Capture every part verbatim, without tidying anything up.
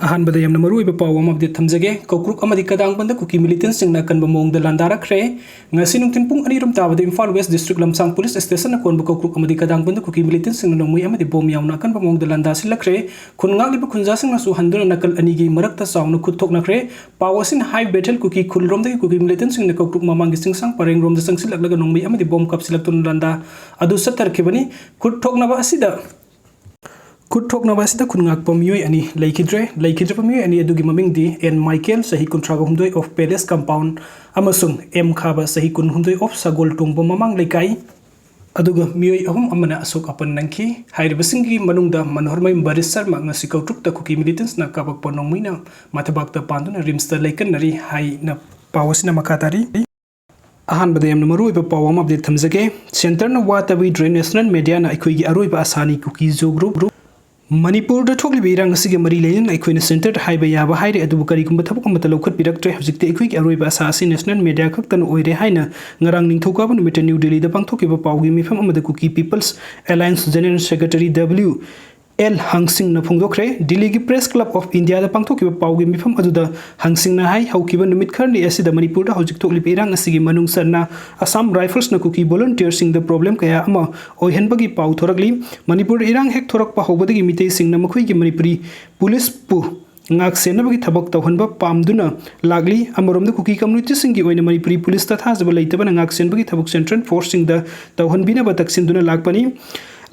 ꯑꯍꯥꯟꯕꯗ ꯌꯥꯝꯅ ꯃꯔꯨꯑꯣꯏꯕ ꯄꯥꯎ ꯑꯃ update ꯊꯝꯖꯒꯦ꯫ ꯀꯧꯀ꯭ꯔꯨꯛ ꯑꯃꯗꯤ ꯀꯗꯥꯡꯕꯟꯗ ꯀꯨꯀꯤ militantꯁꯤꯡꯅ ꯑꯀꯟꯕ ꯃꯑꯣꯡꯗ ꯂꯥꯟꯗꯥꯔꯛꯈ꯭ꯔꯦ꯫ ꯉꯁꯤ ꯅꯨꯡꯊꯤꯜ ꯄꯨꯡ ꯑꯅꯤ ꯔꯣꯝ ꯇꯥꯕꯗ ꯏꯝꯐꯥꯜ West District ꯂꯝꯁꯥꯡ police stationꯅ ꯀꯣꯟꯕ ꯀꯧꯀ꯭ꯔꯨꯛ ꯑꯃꯗꯤ ꯀꯗꯥꯡꯕꯟꯗ ꯀꯨꯀꯤ militantꯁꯤꯡꯅ ꯅꯣꯡꯃꯩ ꯑꯃꯗꯤ bomb ꯌꯥꯎꯅ ꯑꯀꯟꯕ ꯃꯑꯣꯡꯗ ꯂꯥꯟꯗꯥꯁꯤꯜꯂꯛꯈ꯭ꯔꯦ꯫ ꯈꯨꯟ ꯉꯥꯛꯂꯤꯕ ꯈꯨꯟꯖꯥꯁꯤꯡꯅꯁꯨ ꯍꯟꯗꯨꯅ ꯅꯥꯀꯜ ꯑꯅꯤꯒꯤ ꯃꯔꯛꯇ ꯆꯥꯎꯅ ꯈꯨꯠ ꯊꯣꯛꯅꯈ꯭ꯔꯦ꯫ ꯄꯥꯎ ꯑꯁꯤꯅ ꯍꯥꯏ ꯕꯦꯊꯦꯜ ꯀꯨꯀꯤ ꯈꯨꯜꯔꯣꯝꯗꯒꯤ ꯀꯨꯀꯤ militantꯁꯤꯡꯅ ꯀꯧꯀ꯭ꯔꯨꯛ ꯃꯃꯥꯡꯒꯤ ꯆꯤꯡꯁꯥꯡ ꯄꯔꯦꯡꯔꯣꯝꯗ ꯆꯪꯁꯤꯜꯂꯛꯂꯒ ꯅꯣꯡꯃꯩ ꯑꯃꯗꯤ bomb ꯀꯥꯞꯁꯤꯜꯂꯛꯇꯨꯅ ꯂꯥꯟꯗꯥ ꯑꯗꯨ ꯆꯠꯊꯔꯛꯈꯤꯕꯅꯤ꯫ ꯈꯨꯠ ꯊꯣꯛꯅꯕ ꯑꯁꯤꯗ ꯈꯨꯠ ꯊꯣꯛꯅꯕ ꯑꯁꯤꯗ ꯈꯨꯟ ꯉꯥꯛꯄ ꯃꯤꯑꯣꯏ ꯑꯅꯤ ꯂꯩꯈꯤꯗ꯭ꯔꯦ꯫ ꯂꯩꯈꯤꯗ꯭ꯔꯕ ꯃꯤꯑꯣꯏ ꯑꯅꯤ ꯑꯗꯨꯒꯤ ꯃꯃꯤꯡꯗꯤ ꯑꯦꯟ ꯃꯥꯏꯀꯦꯜ, ꯆꯍꯤ ꯀꯨꯟꯊ꯭ꯔꯥ ꯍꯨꯝꯗꯣꯏ, of Palace Compound, ꯑꯃꯁꯨꯡ ꯑꯦꯝ ꯈꯥꯕ, ꯆꯍꯤ ꯀꯨꯟꯍꯨꯝꯗꯣꯏ, of ꯁꯒꯣꯜ ꯇꯣꯡꯕ ꯃꯃꯥꯡ ꯂꯩꯀꯥꯏ꯫ ꯑꯗꯨꯒ ꯃꯤꯑꯣꯏ ꯑꯍꯨꯝ ꯑꯃꯅ ꯑꯁꯣꯛ ꯑꯄꯟ ꯅꯪꯈꯤ꯫ ꯍꯥꯏꯔꯤꯕꯁꯤꯡꯒꯤ ꯃꯅꯨꯡꯗ ꯃꯅꯣꯍꯔꯃꯌꯨꯝ ꯕꯔꯤꯁ ꯁꯔꯃ ꯉꯁꯤ ꯀꯧꯇ꯭ꯔꯨꯛꯇ ꯀꯨꯀꯤ militantꯅ ꯀꯥꯞꯄꯛꯄ ꯅꯣꯡꯃꯩꯅ ꯃꯊꯕꯥꯛꯇ ꯄꯥꯟꯗꯨꯅ ꯔꯤꯝꯁꯇ ꯂꯩꯀꯠꯅꯔꯤ ꯍꯥꯏꯅ ꯄꯥꯎ ꯑꯁꯤꯅ ꯃꯈꯥ ꯇꯥꯔꯤ꯫ ꯑꯍꯥꯟꯕꯗ ꯌꯥꯝꯅ ꯃꯔꯨꯑꯣꯏꯕ ꯄꯥꯎ ꯑꯃ update ꯊꯝꯖꯒꯦ꯫ Centreꯅ ꯋꯥ ꯇꯥꯕꯤꯗ꯭ꯔꯦ, National Mediaꯅ ꯑꯩꯈꯣꯏꯒꯤ ꯑꯔꯣꯏꯕ ꯑꯁꯥꯅꯤ ꯀꯨꯀꯤ ꯖꯣ group꯫ ꯃꯅꯤꯄꯨꯔꯗ ꯊꯣꯛꯂꯤꯕ ꯏꯔꯥꯡ ꯑꯁꯤꯒ ꯃꯔꯤ ꯂꯩꯅꯅ ꯑꯩꯈꯣꯏꯅ Centreꯗ ꯍꯥꯏꯕ ꯌꯥꯕ ꯍꯥꯏꯔꯦ, ꯑꯗꯨꯕꯨ ꯀꯔꯤꯒꯨꯝꯕ ꯊꯕꯛ ꯑꯃꯠꯇ ꯂꯧꯈꯠꯄꯤꯔꯛꯇ꯭ꯔꯦ꯫ ꯍꯧꯖꯤꯛꯇꯤ ꯑꯩꯈꯣꯏꯒꯤ ꯑꯔꯣꯏꯕ ꯑꯁꯥ ꯑꯁꯤ National Media ꯈꯛꯇꯅ ꯑꯣꯏꯔꯦ ꯍꯥꯏꯅ ꯉꯔꯥꯡ ꯅꯤꯡꯊꯧꯀꯥꯕ ꯅꯨꯃꯤꯠꯇ ꯅ꯭ꯌꯨ ꯗꯦꯜꯂꯤꯗ ꯄꯥꯡꯊꯣꯛꯈꯤꯕ ꯄꯥꯎꯒꯤ ꯃꯤꯐꯝ ꯑꯃꯗ Kuki People's Alliance General Secretary W L ꯍꯪꯁꯤꯡꯅ ꯐꯣꯡꯗꯣꯛꯈ꯭ꯔꯦ꯫ ꯗꯤꯜꯂꯤꯒꯤ Press Club of Indiaꯗ ꯄꯥꯡꯊꯣꯛꯈꯤꯕ ꯄꯥꯎꯒꯤ ꯃꯤꯐꯝ ꯑꯗꯨꯗ ꯍꯪꯁꯤꯡꯅ ꯍꯥꯏ, ꯍꯧꯈꯤꯕ ꯅꯨꯃꯤꯠ ꯈꯔꯅꯤ ꯑꯁꯤꯗ ꯃꯅꯤꯄꯨꯔꯗ ꯍꯧꯖꯤꯛ ꯊꯣꯛꯂꯤꯕ ꯏꯔꯥꯡ ꯑꯁꯤꯒꯤ ꯃꯅꯨꯡ ꯆꯟꯅ Assam Riflesꯅ ꯀꯨꯀꯤ volunteerꯁꯤꯡꯗ problem ꯀꯌꯥ ꯑꯃ ꯑꯣꯏꯍꯟꯕꯒꯤ ꯄꯥꯎ ꯊꯣꯔꯛꯂꯤ꯫ ꯃꯅꯤꯄꯨꯔꯗ ꯏꯔꯥꯡ ꯍꯦꯛ ꯊꯣꯔꯛꯄ ꯍꯧꯕꯗꯒꯤ ꯃꯤꯇꯩꯁꯤꯡꯅ ꯃꯈꯣꯏꯒꯤ ꯃꯅꯤꯄꯨꯔꯤ policeꯄꯨ ꯉꯥꯛ ꯁꯦꯟꯅꯕꯒꯤ ꯊꯕꯛ ꯇꯧꯍꯟꯕ ꯄꯥꯝꯗꯨꯅ ꯂꯥꯛꯂꯤ꯫ ꯑꯃꯔꯣꯝꯗ ꯀꯨꯀꯤ communityꯁꯤꯡꯒꯤ ꯑꯣꯏꯅ ꯃꯅꯤꯄꯨꯔꯤ policeꯇ ꯊꯥꯖꯕ ꯂꯩꯇꯕꯅ ꯉꯥꯛ ꯁꯦꯟꯕꯒꯤ ꯊꯕꯛ Central Forceꯁꯤꯡꯗ ꯇꯧꯍꯟꯕꯤꯅꯕ ꯇꯛꯁꯤꯟꯗꯨꯅ ꯂꯥꯛꯄꯅꯤ꯫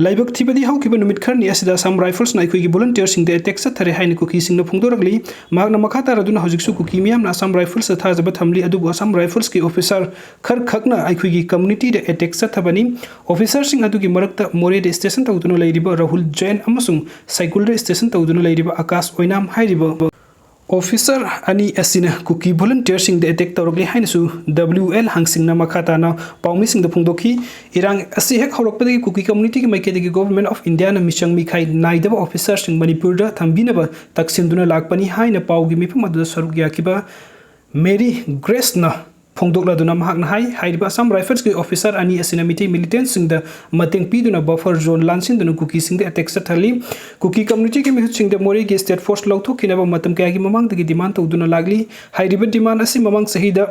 ꯂꯥꯏꯕꯛ ꯊꯤꯕꯗꯤ ꯍꯧꯈꯤꯕ ꯅꯨꯃꯤꯠ ꯈꯔꯅꯤ ꯑꯁꯤꯗ Assam Riflesꯅ ꯑꯩꯈꯣꯏꯒꯤ volunteerꯁꯤꯡꯗ attack ꯆꯠꯊꯔꯦ ꯍꯥꯏꯅ ꯀꯨꯀꯤꯁꯤꯡꯅ ꯐꯣꯡꯗꯣꯔꯛꯂꯤ꯫ ꯃꯍꯥꯛꯅ ꯃꯈꯥ ꯇꯥꯔꯗꯨꯅ ꯍꯧꯖꯤꯛꯁꯨ ꯀꯨꯀꯤ ꯃꯤꯌꯥꯝꯅ Assam Riflesꯇ ꯊꯥꯖꯕ ꯊꯝꯂꯤ, ꯑꯗꯨꯕꯨ Assam Riflesꯀꯤ officer ꯈꯔ ꯈꯛꯅ ꯑꯩꯈꯣꯏꯒꯤ communityꯗ attack ꯆꯠꯊꯕꯅꯤ꯫ Officerꯁꯤꯡ ꯑꯗꯨꯒꯤ ꯃꯔꯛꯇ ꯃꯣꯔꯦꯗ station ꯇꯧꯗꯨꯅ ꯂꯩꯔꯤꯕ ꯔꯥꯍꯨꯜ ꯖꯩꯟ ꯑꯃꯁꯨꯡ ꯁꯥꯏꯀꯨꯜꯗ station ꯇꯧꯗꯨꯅ ꯂꯩꯔꯤꯕ ꯑꯀꯥꯁ ꯑꯣꯏꯅꯥꯝ ꯍꯥꯏꯔꯤꯕ officer ꯑꯅꯤ ꯑꯁꯤꯅ ꯀꯨꯀꯤ volunteerꯁꯤꯡꯗ attack ꯇꯧꯔꯛꯂꯤ ꯍꯥꯏꯅꯁꯨ W L ꯍꯪꯁꯤꯡꯅ ꯃꯈꯥ ꯇꯥꯅ ꯄꯥꯎꯃꯤꯁꯤꯡꯗ ꯐꯣꯡꯗꯣꯛꯈꯤ꯫ ꯏꯔꯥꯡ ꯑꯁꯤ ꯍꯦꯛ ꯍꯧꯔꯛꯄꯗꯒꯤ ꯀꯨꯀꯤ communityꯒꯤ ꯃꯥꯏꯀꯩꯗꯒꯤ Government of Indiaꯅ ꯃꯤꯆꯪ ꯃꯤꯈꯥꯏ ꯅꯥꯏꯗꯕ officerꯁꯤꯡ ꯃꯅꯤꯄꯨꯔꯗ ꯊꯝꯕꯤꯅꯕ ꯇꯛꯁꯤꯟꯗꯨꯅ ꯂꯥꯛꯄꯅꯤ ꯍꯥꯏꯅ ꯄꯥꯎꯒꯤ ꯃꯤꯐꯝ ꯑꯗꯨꯗ ꯁꯔꯨꯛ ꯌꯥꯈꯤꯕ ꯃꯦꯔꯤ ꯒ꯭ꯔꯦꯁꯅ ꯐꯣꯡꯗꯣꯛꯂꯗꯨꯅ ꯃꯍꯥꯛꯅ ꯍꯥꯏ, ꯍꯥꯏꯔꯤꯕ Assam Riflesꯀꯤ officer ꯑꯅꯤ ꯑꯁꯤꯅ ꯃꯤꯇꯩ militantꯁꯤꯡꯗ ꯃꯇꯦꯡ ꯄꯤꯗꯨꯅ buffer zone ꯂꯥꯟꯁꯤꯟꯗꯨꯅ ꯀꯨꯀꯤꯁꯤꯡꯗ attack ꯆꯠꯊꯍꯜꯂꯤ꯫ ꯀꯨꯀꯤ communityꯒꯤ ꯃꯤꯍꯨꯠꯁꯤꯡꯗ ꯃꯣꯔꯦꯒꯤ state force ꯂꯧꯊꯣꯛꯈꯤꯅꯕ ꯃꯇꯝ ꯀꯌꯥꯒꯤ ꯃꯃꯥꯡꯗꯒꯤ demand ꯇꯧꯗꯨꯅ ꯂꯥꯛꯂꯤ꯫ ꯍꯥꯏꯔꯤꯕ demand ꯑꯁꯤ ꯃꯃꯥꯡ ꯆꯍꯤꯗ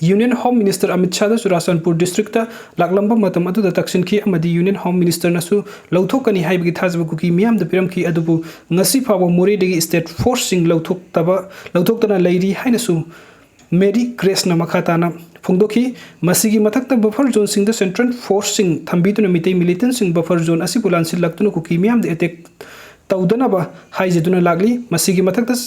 Union Home Minister Amit ꯁꯥꯍꯗ Churachandpur districtꯇ ꯂꯥꯛꯂꯝꯕ ꯃꯇꯝ ꯑꯗꯨꯗ ꯇꯛꯁꯤꯟꯈꯤ ꯑꯃꯗꯤ Union Home Ministerꯅꯁꯨ ꯂꯧꯊꯣꯛꯀꯅꯤ ꯍꯥꯏꯕꯒꯤ ꯊꯥꯖꯕ ꯀꯨꯀꯤ ꯃꯤꯌꯥꯝꯗ ꯄꯤꯔꯝꯈꯤ꯫ ꯑꯗꯨꯕꯨ ꯉꯁꯤ ꯐꯥꯎꯕ ꯃꯣꯔꯦꯗꯒꯤ state forceꯁꯤꯡ ꯂꯧꯊꯣꯛꯇꯕ, ꯂꯧꯊꯣꯛꯇꯅ ꯂꯩꯔꯤ ꯍꯥꯏꯅꯁꯨ ꯃꯦꯔꯤ ꯒ꯭ꯔꯦꯁꯅ ꯃꯈꯥ ꯇꯥꯅ ꯐꯣꯡꯗꯣꯛꯈꯤ꯫ ꯃꯁꯤꯒꯤ ꯃꯊꯛꯇ buffer zoneꯁꯤꯡꯗ central forceꯁꯤꯡ ꯊꯝꯕꯤꯗꯨꯅ ꯃꯤꯇꯩ militantꯁꯤꯡ buffer zone ꯑꯁꯤꯕꯨ ꯂꯥꯟꯁꯤꯜꯂꯛꯇꯨꯅ ꯀꯨꯀꯤ ꯃꯤꯌꯥꯝꯗ attack ꯇꯧꯗꯅꯕ ꯍꯥꯏꯖꯗꯨꯅ ꯂꯥꯛꯂꯤ꯫ ꯃꯁꯤꯒꯤ ꯃꯊꯛꯇ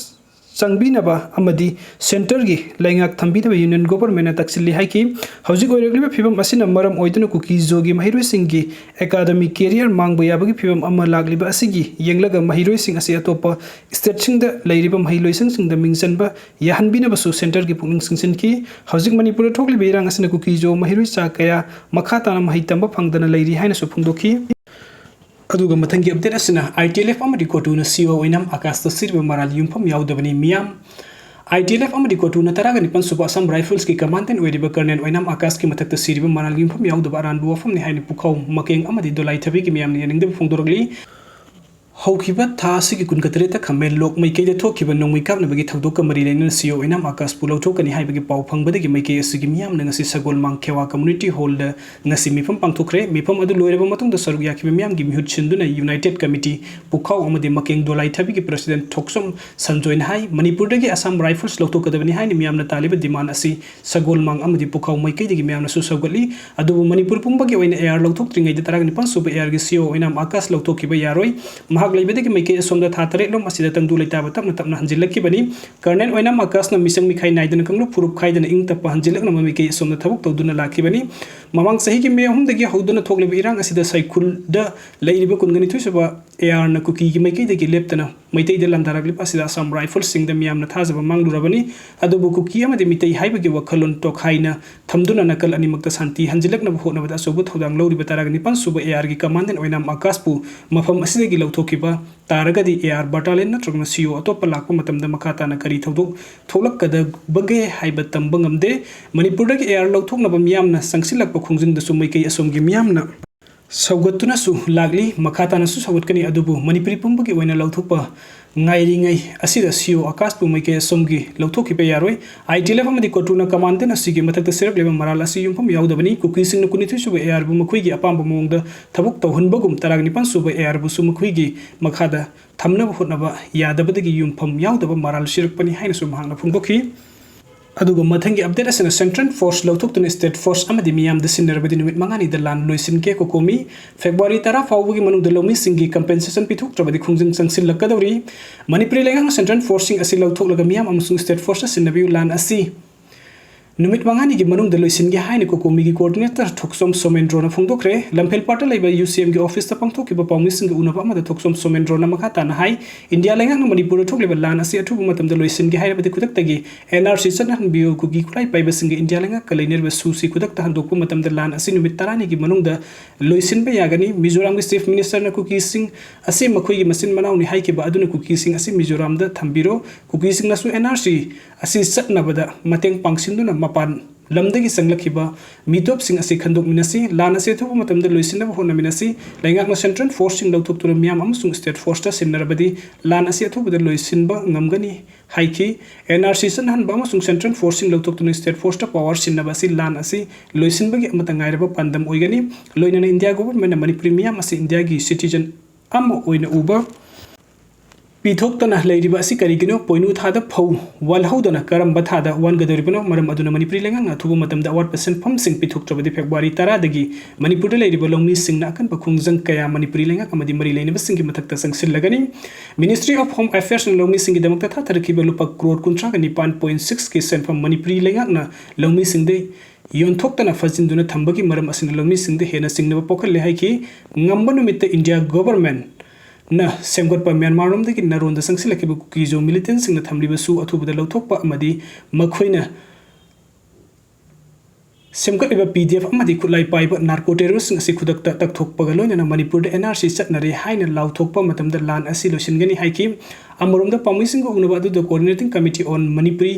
ꯆꯪꯕꯤꯅꯕ ꯑꯃꯗꯤ centreꯒꯤ ꯂꯩꯉꯥꯛ ꯊꯝꯕꯤꯅꯕ Union Governmentꯅ ꯇꯛꯁꯤꯜꯂꯤ ꯍꯥꯏꯈꯤ꯫ ꯍꯧꯖꯤꯛ ꯑꯣꯏꯔꯛꯂꯤꯕ ꯐꯤꯕꯝ ꯑꯁꯤꯅ ꯃꯔꯝ ꯑꯣꯏꯗꯨꯅ ꯀꯨꯀꯤ ꯖꯣꯒꯤ ꯃꯍꯩꯔꯣꯏꯁꯤꯡꯒꯤ academic career ꯃꯥꯡꯕ ꯌꯥꯕꯒꯤ ꯐꯤꯕꯝ ꯑꯃ ꯂꯥꯛꯂꯤꯕ ꯑꯁꯤꯒꯤ ꯌꯦꯡꯂꯒ ꯃꯍꯩꯔꯣꯏꯁꯤꯡ ꯑꯁꯤ ꯑꯇꯣꯞꯄ stateꯁꯤꯡꯗ ꯂꯩꯔꯤꯕ ꯃꯍꯩꯂꯣꯏꯁꯪꯁꯤꯡꯗ ꯃꯤꯡ ꯆꯟꯕ ꯌꯥꯍꯟꯕꯤꯅꯕꯁꯨ centreꯒꯤ ꯄꯨꯛꯅꯤꯡ ꯆꯤꯡꯁꯤꯟꯈꯤ꯫ ꯍꯧꯖꯤꯛ ꯃꯅꯤꯄꯨꯔꯗ ꯊꯣꯛꯂꯤꯕ ꯏꯔꯥꯡ ꯑꯁꯤꯅ ꯀꯨꯀꯤ ꯖꯣ ꯃꯍꯩꯔꯣꯏ ꯆꯥ ꯀꯌꯥ ꯃꯈꯥ ꯇꯥꯅ ꯃꯍꯩ ꯇꯝꯕ ꯐꯪꯗꯅ ꯂꯩꯔꯤ ꯍꯥꯏꯅꯁꯨ ꯐꯣꯡꯗꯣꯛꯈꯤ꯫ ꯑꯗꯨꯒ ꯃꯊꯪꯒꯤ update ꯑꯁꯤꯅ ITLF ꯑꯃꯗꯤ CoTUꯅ CO ꯑꯣꯏꯅꯥꯝ ꯑꯀꯥꯁꯇ ꯁꯤꯔꯤꯕ ꯃꯔꯥꯜ ꯌꯨꯝꯐꯝ ꯌꯥꯎꯗꯕꯅꯤ꯫ ꯃꯤꯌꯥꯝ, ITLF ꯑꯃꯗꯤ CoTUꯅ ꯇꯔꯥꯒ ꯅꯤꯄꯥꯟ ꯁꯨꯕ Assam Riflesꯀꯤ commandant ꯑꯣꯏꯔꯤꯕ Colonel ꯑꯣꯏꯅꯥꯝ ꯑꯀꯥꯁꯀꯤ ꯃꯊꯛꯇ ꯁꯤꯔꯤꯕ ꯃꯔꯥꯜ ꯌꯨꯝꯐꯝ ꯌꯥꯎꯗꯕ ꯑꯔꯥꯟꯕ ꯋꯥꯐꯝꯅꯤ ꯍꯥꯏꯅ ꯄꯨꯈꯥꯎ, ꯃꯀꯦꯡ ꯑꯃꯗꯤ ꯗꯣꯂꯥꯏ ꯊꯥꯕꯤꯒꯤ ꯃꯤꯌꯥꯝꯅ ꯌꯥꯅꯤꯡꯗꯕ ꯐꯣꯡꯗꯣꯔꯛꯂꯤ꯫ ꯍꯧꯈꯤꯕ ꯊꯥ ꯑꯁꯤꯒꯤ ꯀꯨꯟꯒ ꯇꯔꯦꯠꯇ ꯈꯥꯃꯦꯟ ꯂꯣꯛ ꯃꯥꯏꯀꯩꯗ ꯊꯣꯛꯈꯤꯕ ꯅꯣꯡꯃꯩ ꯀꯥꯞꯅꯕꯒꯤ ꯊꯧꯗꯣꯛꯀ ꯃꯔꯤ ꯂꯩꯅꯅ CO ꯑꯣꯏꯅꯥꯝ ꯑꯀꯥꯁꯄꯨ ꯂꯧꯊꯣꯛꯀꯅꯤ ꯍꯥꯏꯕꯒꯤ ꯄꯥꯎ ꯐꯪꯕꯗꯒꯤ ꯃꯥꯏꯀꯩ ꯑꯁꯤꯒꯤ ꯃꯤꯌꯥꯝꯅ ꯉꯁꯤ ꯁꯒꯣꯜꯃꯥꯡ ꯈꯦꯋꯥ community hallꯗ ꯉꯁꯤ ꯃꯤꯐꯝ ꯄꯥꯡꯊꯣꯛꯈ꯭ꯔꯦ꯫ ꯃꯤꯐꯝ ꯑꯗꯨ ꯂꯣꯏꯔꯕ ꯃꯇꯨꯡꯗ ꯁꯔꯨꯛ ꯌꯥꯈꯤꯕ ꯃꯤꯌꯥꯝꯒꯤ ꯃꯤꯍꯨꯠ ꯁꯤꯟꯗꯨꯅ United Committee ꯄꯨꯈꯥꯎ ꯑꯃꯗꯤ ꯃꯀꯦꯡ ꯗꯣꯂꯥꯏ ꯊꯥꯕꯤꯒꯤ president ꯊꯣꯛꯆꯣꯝ ꯁꯟꯖꯣꯏꯅ ꯍꯥꯏ, ꯃꯅꯤꯄꯨꯔꯗꯒꯤ Assam Rifles ꯂꯧꯊꯣꯛꯀꯗꯕꯅꯤ ꯍꯥꯏꯅ ꯃꯤꯌꯥꯝꯅ ꯇꯥꯜꯂꯤꯕ demand ꯑꯁꯤ ꯁꯒꯣꯜꯃꯥꯡ ꯑꯃꯗꯤ ꯄꯨꯈꯥꯎ ꯃꯥꯏꯀꯩꯗꯒꯤ ꯃꯤꯌꯥꯝꯅꯁꯨ ꯁꯧꯒꯠꯂꯤ꯫ ꯑꯗꯨꯕꯨ ꯃꯅꯤꯄꯨꯔ ꯄꯨꯝꯕꯒꯤ ꯑꯣꯏꯅ AR ꯂꯧꯊꯣꯛꯇ꯭ꯔꯤꯉꯩꯗ ꯇꯔꯥꯒ ꯅꯤꯄꯥꯟ ꯁꯨꯕ ARꯒꯤ CO ꯑꯣꯏꯅꯥꯝ ꯑꯀꯥꯁ ꯂꯧꯊꯣꯛꯈꯤꯕ ꯌꯥꯔꯣꯏ꯫ ꯃꯍꯥꯛ ꯂꯩꯕꯗꯒꯤ ꯃꯥꯏꯀꯩ ꯑꯁꯣꯝꯗ ꯊꯥ ꯇꯔꯦꯠꯂꯣꯝ ꯑꯁꯤꯗ ꯇꯪꯗꯨ ꯂꯩꯇꯥꯕ ꯇꯞꯅ ꯇꯞꯅ ꯍꯟꯖꯤꯜꯂꯛꯈꯤꯕꯅꯤ꯫ Colonel ꯑꯣꯏꯅꯥꯝ ꯑꯀꯥꯁꯅ ꯃꯤꯆꯪ ꯃꯤꯈꯥꯏ ꯅꯥꯏꯗꯅ ꯀꯥꯡꯂꯨꯞ ꯐꯨꯔꯨꯞ ꯈꯥꯏꯗꯅ ꯏꯪ ꯇꯞꯄ ꯍꯟꯖꯤꯜꯂꯛꯅꯕ ꯃꯥꯏꯀꯩ ꯑꯁꯣꯝꯗ ꯊꯕꯛ ꯇꯧꯗꯨꯅ ꯂꯥꯛꯈꯤꯕꯅꯤ꯫ ꯃꯃꯥꯡ ꯆꯍꯤꯒꯤ ꯃꯦ ꯑꯍꯨꯝꯗꯒꯤ ꯍꯧꯗꯨꯅ ꯊꯣꯛꯂꯤꯕ ꯏꯔꯥꯡ ꯑꯁꯤꯗ ꯁꯥꯏꯈꯨꯜꯗ ꯂꯩꯔꯤꯕ ꯀꯨꯟꯒ ꯅꯤꯊꯣꯏ ꯁꯨꯕ ARꯅ ꯀꯨꯀꯤꯒꯤ ꯃꯥꯏꯀꯩꯗꯒꯤ ꯂꯦꯞꯇꯅ ꯃꯩꯇꯩꯗ ꯂꯥꯟꯗꯥꯔꯛꯂꯤꯕ ꯑꯁꯤꯗ Assam Riflesꯁꯤꯡꯗ ꯃꯤꯌꯥꯝꯅ ꯊꯥꯖꯕ ꯃꯥꯡꯂꯨꯔꯕꯅꯤ꯫ ꯑꯗꯨꯕꯨ ꯀꯨꯀꯤ ꯑꯃꯗꯤ ꯃꯤꯇꯩ ꯍꯥꯏꯕꯒꯤ ꯋꯥꯈꯜꯂꯣꯟ ꯇꯣꯈꯥꯏꯅ ꯊꯝꯗꯨꯅ ꯅꯥꯀꯜ ꯑꯅꯤꯃꯛꯇ ꯁꯥꯟꯇꯤ ꯍꯟꯖꯤꯜꯂꯛꯅꯕ ꯍꯣꯠꯅꯕꯗ ꯑꯆꯧꯕ ꯊꯧꯗꯥꯡ ꯂꯧꯔꯤꯕ ꯇꯔꯥꯒ ꯅꯤꯄꯥꯟ ꯁꯨꯕ ARꯒꯤ commandant ꯑꯣꯏꯅꯥꯝ ꯑꯀꯥꯁꯄꯨ ꯃꯐꯝ ꯑꯁꯤꯗꯒꯤ ꯂꯧꯊꯣꯛꯈꯤꯕ ꯇꯥꯔꯒꯗꯤ AR battalion ꯅꯠꯇ꯭ꯔꯒꯅ CO ꯑꯇꯣꯞꯄ ꯂꯥꯛꯄ ꯃꯇꯝꯗ ꯃꯈꯥ ꯇꯥꯅ ꯀꯔꯤ ꯊꯧꯗꯣꯛ ꯊꯣꯛꯂꯛꯀꯗꯕꯒꯦ ꯍꯥꯏꯕ ꯇꯝꯕ ꯉꯝꯗꯦ꯫ ꯃꯅꯤꯄꯨꯔꯗꯒꯤ AR ꯂꯧꯊꯣꯛꯅꯕ ꯃꯤꯌꯥꯝꯅ ꯆꯪꯁꯤꯜꯂꯛꯄ ꯈꯣꯡꯖꯪꯗꯁꯨ ꯃꯥꯏꯀꯩ ꯑꯁꯣꯝꯒꯤ ꯃꯤꯌꯥꯝꯅ ꯁꯧꯒꯠꯇꯨꯅꯁꯨ ꯂꯥꯛꯂꯤ, ꯃꯈꯥ ꯇꯥꯅꯁꯨ ꯁꯧꯒꯠꯀꯅꯤ꯫ ꯑꯗꯨꯕꯨ ꯃꯅꯤꯄꯨꯔꯤ ꯄꯨꯝꯕꯒꯤ ꯑꯣꯏꯅ ꯂꯧꯊꯣꯛꯄ ꯉꯥꯏꯔꯤꯉꯩ ꯑꯁꯤꯗ CO ꯑꯀꯥꯁꯄꯨ ꯃꯥꯏꯀꯩ ꯑꯁꯣꯝꯒꯤ ꯂꯧꯊꯣꯛꯈꯤꯕ ꯌꯥꯔꯣꯏ꯫ ITLF ꯑꯃꯗꯤ COTUꯅ commandant ꯑꯁꯤꯒꯤ ꯃꯊꯛꯇ ꯁꯤꯔꯛꯂꯤꯕ ꯃꯔꯥꯜ ꯑꯁꯤ ꯌꯨꯝꯐꯝ ꯌꯥꯎꯗꯕꯅꯤ꯫ ꯀꯨꯀꯤꯁꯤꯡꯅ ꯀꯨꯟꯅꯤꯊꯣꯏ ꯁꯨꯕ ARꯕꯨ ꯃꯈꯣꯏꯒꯤ ꯑꯄꯥꯝꯕ ꯃꯑꯣꯡꯗ ꯊꯕꯛ ꯇꯧꯍꯟꯕꯒꯨꯝ, ꯇꯔꯥꯅꯤꯄꯥꯟ ꯁꯨꯕ ARꯕꯨꯁꯨ ꯃꯈꯣꯏꯒꯤ ꯃꯈꯥꯗ ꯊꯝꯅꯕ ꯍꯣꯠꯅꯕ ꯌꯥꯗꯕꯗꯒꯤ ꯌꯨꯝꯐꯝ ꯌꯥꯎꯗꯕ ꯃꯔꯥꯜ ꯁꯤꯔꯛꯄꯅꯤ ꯍꯥꯏꯅꯁꯨ ꯃꯍꯥꯛꯅ ꯐꯣꯡꯗꯣꯛꯈꯤ꯫ ꯑꯗꯨꯒ ꯃꯊꯪꯒꯤ update ꯑꯁꯤꯅ central force ꯂꯧꯊꯣꯛꯇꯨꯅ state force ꯑꯃꯗꯤ ꯃꯤꯌꯥꯝꯗ ꯁꯤꯟꯅꯔꯕꯗꯤ ꯅꯨꯃꯤꯠ ꯃꯉꯥꯅꯤꯗ ꯂꯥꯟ ꯂꯣꯏꯁꯤꯟꯒꯦ꯫ COCOMI, February ꯇꯔꯥ ꯐꯥꯎꯕꯒꯤ ꯃꯅꯨꯡꯗ ꯂꯧꯃꯤꯁꯤꯡꯒꯤ compensation ꯄꯤꯊꯣꯛꯇ꯭ꯔꯕꯗꯤ ꯈꯣꯡꯖꯪ ꯆꯪꯁꯤꯜꯂꯛꯀꯗꯧꯔꯤ꯫ ꯃꯅꯤꯄꯨꯔꯤ ꯂꯩꯉꯥꯛꯅ central forceꯁꯤꯡ ꯑꯁꯤ ꯂꯧꯊꯣꯛꯂꯒ ꯃꯤꯌꯥꯝ ꯑꯃꯁꯨꯡ state forceꯇ ꯁꯤꯟꯅꯕꯤꯌꯨ꯫ ꯂꯥꯟ ꯑꯁꯤ ꯅꯨꯃꯤꯠ ꯃꯉꯥꯅꯤꯒꯤ ꯃꯅꯨꯡꯗ ꯂꯣꯏꯁꯤꯟꯒꯦ ꯍꯥꯏꯅ COCOMIꯒꯤ coordinator ꯊꯣꯛꯆꯣꯝ ꯁꯣꯃꯦꯟꯗ꯭ꯔꯣꯅ ꯐꯣꯡꯗꯣꯛꯈ꯭ꯔꯦ꯫ ꯂꯝꯐꯦꯜꯄꯥꯠꯇ ꯂꯩꯕ UCMꯒꯤ officeꯇ ꯄꯥꯡꯊꯣꯛꯈꯤꯕ ꯄꯥꯎꯃꯤꯁꯤꯡꯒ ꯎꯅꯕ ꯑꯃꯗ ꯊꯣꯛꯆꯣꯝ ꯁꯣꯃꯦꯟꯗ꯭ꯔꯣꯅ ꯃꯈꯥ ꯇꯥꯅ ꯍꯥꯏ, ꯏꯟꯗꯤꯌꯥ ꯂꯩꯉꯥꯛꯅ ꯃꯅꯤꯄꯨꯔꯗ ꯊꯣꯛꯂꯤꯕ ꯂꯥꯟ ꯑꯁꯤ ꯑꯊꯨꯕ ꯃꯇꯝꯗ ꯂꯣꯏꯁꯤꯟꯒꯦ ꯍꯥꯏꯔꯕꯗꯤ ꯈꯨꯗꯛꯇꯒꯤ NRC ꯆꯠꯅꯍꯟꯕꯤꯌꯨ꯫ ꯀꯨꯀꯤ ꯈꯨꯠꯂꯥꯏ ꯄꯥꯏꯕꯁꯤꯡꯒ ꯏꯟꯗꯤꯌꯥ ꯂꯩꯉꯥꯛꯀ ꯂꯩꯅꯔꯤꯕ ꯁꯨꯁꯤ ꯈꯨꯗꯛꯇ ꯍꯟꯗꯣꯛꯄ ꯃꯇꯝꯗ ꯂꯥꯟ ꯑꯁꯤ ꯅꯨꯃꯤꯠ ꯇꯔꯥꯅꯤꯒꯤ ꯃꯅꯨꯡꯗ ꯂꯣꯏꯁꯤꯟꯕ ꯌꯥꯒꯅꯤ꯫ ꯃꯤꯖꯣꯔꯥꯝꯒꯤ Chief Ministerꯅ ꯀꯨꯀꯤꯁꯤꯡ ꯑꯁꯤ ꯃꯈꯣꯏꯒꯤ ꯃꯆꯤꯟ ꯃꯅꯥꯎꯅꯤ ꯍꯥꯏꯈꯤꯕ ꯑꯗꯨꯅ ꯀꯨꯀꯤꯁꯤꯡ ꯑꯁꯤ ꯃꯤꯖꯣꯔꯥꯝꯗ ꯊꯝꯕꯤꯔꯣ꯫ ꯀꯨꯀꯤꯁꯤꯡꯅꯁꯨ NRC ꯑꯁꯤ ꯆꯠꯅꯕꯗ ꯃꯇꯦꯡ ꯄꯥꯡꯁꯤꯟꯗꯨꯅ ꯃꯄꯥꯟ ꯂꯝꯗꯒꯤ ꯆꯪꯂꯛꯈꯤꯕ ꯃꯤꯇꯣꯞꯁꯤꯡ ꯑꯁꯤ ꯈꯟꯗꯣꯛꯃꯤꯟꯅꯁꯤ꯫ ꯂꯥꯟ ꯑꯁꯤ ꯑꯊꯨꯕ ꯃꯇꯝꯗ ꯂꯣꯏꯁꯤꯟꯅꯕ ꯍꯣꯠꯅꯃꯤꯟꯅꯁꯤ꯫ ꯂꯩꯉꯥꯛꯅ central forceꯁꯤꯡ ꯂꯧꯊꯣꯛꯇꯨꯅ ꯃꯤꯌꯥꯝ ꯑꯃꯁꯨꯡ state forceꯇ ꯁꯤꯟꯅꯔꯕꯗꯤ ꯂꯥꯟ ꯑꯁꯤ ꯑꯊꯨꯕꯗ ꯂꯣꯏꯁꯤꯟꯕ ꯉꯝꯒꯅꯤ ꯍꯥꯏꯈꯤ꯫ NRC ꯆꯠꯅꯍꯟꯕ ꯑꯃꯁꯨꯡ central forceꯁꯤꯡ ꯂꯧꯊꯣꯛꯇꯨꯅ state forceꯇ power ꯁꯤꯟꯅꯕ ꯑꯁꯤ ꯂꯥꯟ ꯑꯁꯤ ꯂꯣꯏꯁꯤꯟꯕꯒꯤ ꯑꯃꯠꯇ ꯉꯥꯏꯔꯕ ꯄꯥꯟꯗꯝ ꯑꯣꯏꯒꯅꯤ꯫ ꯂꯣꯏꯅꯅ ꯏꯟꯗꯤꯌꯥ governmentꯅ ꯃꯅꯤꯄꯨꯔꯤ ꯃꯤꯌꯥꯝ ꯑꯁꯤ ꯏꯟꯗꯤꯌꯥꯒꯤ citizen ꯑꯃ ꯑꯣꯏꯅ ꯎꯕ ꯄꯤꯊꯣꯛꯇꯅ ꯂꯩꯔꯤꯕ ꯑꯁꯤ ꯀꯔꯤꯒꯤꯅꯣ? ꯄꯣꯏꯅꯨ ꯊꯥꯗ ꯐꯧ ꯋꯥꯜꯍꯧꯗꯅ ꯀꯔꯝꯕ ꯊꯥꯗ ꯋꯥꯟꯒꯗꯧꯔꯤꯕꯅꯣ? ꯃꯔꯝ ꯑꯗꯨꯅ ꯃꯅꯤꯄꯨꯔꯤ ꯂꯩꯉꯥꯛꯅ ꯑꯊꯨꯕ ꯃꯇꯝꯗ ꯑꯋꯥꯠꯄ ꯁꯦꯟꯐꯝꯁꯤꯡ ꯄꯤꯊꯣꯛꯇ꯭ꯔꯕꯗꯤ February ꯇꯔꯥꯗꯒꯤ ꯃꯅꯤꯄꯨꯔꯗ ꯂꯩꯔꯤꯕ ꯂꯧꯃꯤꯁꯤꯡꯅ ꯑꯀꯟꯕ ꯈꯣꯡꯖꯪ ꯀꯌꯥ ꯃꯅꯤꯄꯨꯔꯤ ꯂꯩꯉꯥꯛ ꯑꯃꯗꯤ ꯃꯔꯤ ꯂꯩꯅꯕꯁꯤꯡꯒꯤ ꯃꯊꯛꯇ ꯆꯪꯁꯤꯜꯂꯒꯅꯤ꯫ Ministry of Home Affairsꯅ ꯂꯧꯃꯤꯁꯤꯡꯒꯤꯗꯃꯛꯇ ꯊꯥꯊꯔꯛꯈꯤꯕ ꯂꯨꯄꯥ crore ꯀꯨꯟꯊ꯭ꯔꯥꯒ ꯅꯤꯄꯥꯟ point sixꯀꯤ ꯁꯦꯟꯐꯝ ꯃꯅꯤꯄꯨꯔꯤ ꯂꯩꯉꯥꯛꯅ ꯂꯧꯃꯤꯁꯤꯡꯗ ꯌꯣꯟꯊꯣꯛꯇꯅ ꯐꯥꯖꯤꯟꯗꯨꯅ ꯊꯝꯕꯒꯤ ꯃꯔꯝ ꯑꯁꯤꯅ ꯂꯧꯃꯤꯁꯤꯡꯗ ꯍꯦꯟꯅ ꯆꯤꯡꯅꯕ ꯄꯣꯛꯍꯜꯂꯦ ꯍꯥꯏꯈꯤ꯫ ꯉꯝꯕ ꯅꯨꯃꯤꯠꯇ ꯏꯟꯗꯤꯌꯥ governmentꯅ ꯁꯦꯝꯒꯠꯄ ꯃ꯭ꯌꯥꯟꯃꯥꯔꯔꯣꯝꯗꯒꯤ ꯅꯥꯔꯣꯟꯗ ꯆꯪꯁꯤꯜꯂꯛꯈꯤꯕ ꯀꯨꯀꯤ ꯖꯣ militantꯁꯤꯡꯅ ꯊꯝꯂꯤꯕ ꯁꯨ ꯑꯊꯨꯕꯗ ꯂꯧꯊꯣꯛꯄ ꯑꯃꯗꯤ ꯃꯈꯣꯏꯅ ꯁꯦꯝꯒꯠꯂꯤꯕ ꯄꯤ ꯗꯤ ꯑꯦꯐ ꯑꯃꯗꯤ ꯈꯨꯠꯂꯥꯏ ꯄꯥꯏꯕ ꯅꯥꯔꯀꯣ ꯇꯦꯔꯣꯔꯤꯁꯁꯤꯡ ꯑꯁꯤ ꯈꯨꯗꯛꯇ ꯇꯛꯊꯣꯛꯄꯒ ꯂꯣꯏꯅꯅ ꯃꯅꯤꯄꯨꯔꯗ ꯑꯦꯟ ꯑꯥꯔ ꯁꯤ ꯆꯠꯅꯔꯦ ꯍꯥꯏꯅ ꯂꯥꯎꯊꯣꯛꯄ ꯃꯇꯝꯗ ꯂꯥꯟ ꯑꯁꯤ ꯂꯣꯏꯁꯤꯟꯒꯅꯤ ꯍꯥꯏꯈꯤ꯫ ꯑꯃꯔꯣꯝꯗ ꯄꯥꯝꯃꯤꯁꯤꯡꯒ ꯎꯅꯕ ꯑꯗꯨꯗ Coordinating Committee on Manipuri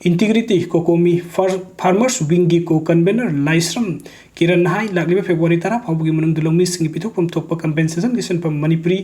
Integrity, ꯀꯣꯀꯣꯃꯤ, ꯐꯥꯔ-, Farmers Wing ꯒꯤ ꯀꯣ ꯀꯟꯚꯦꯅꯔ ꯂꯥꯏꯁ꯭ꯔꯝ ꯀꯤꯔꯟꯅ ꯍꯥꯏ, ꯂꯥꯛꯂꯤꯕ ꯐꯦꯕ꯭ꯔꯨꯋꯥꯔꯤ ꯇꯔꯥ ꯐꯥꯎꯕꯒꯤ ꯃꯅꯨꯡꯗ ꯂꯧꯃꯤꯁꯤꯡꯒꯤ ꯄꯤꯊꯣꯛꯐꯝ ꯊꯣꯛꯄ ꯀꯝꯄꯦꯟꯁꯦꯁꯟꯒꯤ ꯁꯦꯟꯐꯝ ꯃꯅꯤꯄꯨꯔꯤ